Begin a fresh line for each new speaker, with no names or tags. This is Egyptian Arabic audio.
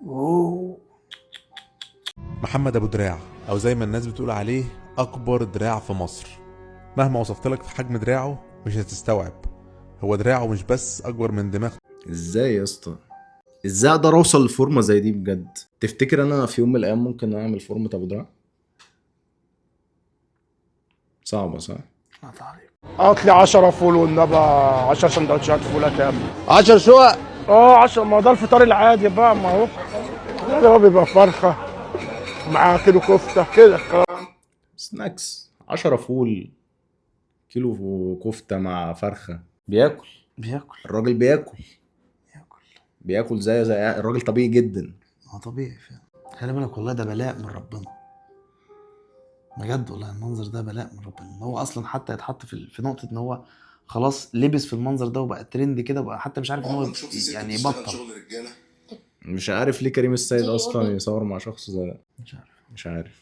اوه.
محمد ابو دراع، او زي ما الناس بتقول عليه اكبر دراع في مصر. مهما وصفت لك في حجم دراعه مش هتستوعب. هو دراعه مش بس اكبر من دماغ
ازاي يا اسطى؟ ازاي اقدر اوصل لفورمه زي دي بجد؟ تفتكر انا في يوم من الايام ممكن اعمل فورمه ابو دراع؟ صعبه، صح؟
لا تعليق.
هات لي 10 فول والنبي، 10 سندوتشات فول كام؟
10 شقق.
اه 10، ما هو ده الفطار العادي بقى، ما هو ده هو بيبقى فرخة مع كيلو كفته كده.
snacks، 10 فول، كيلو كفته مع فرخه. بياكل.
بياكل.
الراجل بياكل.
بياكل.
بياكل زي الراجل طبيعي جدا.
هو طبيعي فعلا. خلي بالك والله ده بلاء من ربنا بجد، والله المنظر ده بلاء من ربنا، ان هو اصلا حتى يتحط في نقطة ان هو خلاص لبس في المنظر ده وبقى ترند كده، وبقى حتى مش عارف ان هو يعني يبطل.
مش عارف ليه كريم السيد اصلا يصور مع شخص زي ده.
مش عارف.
مش عارف.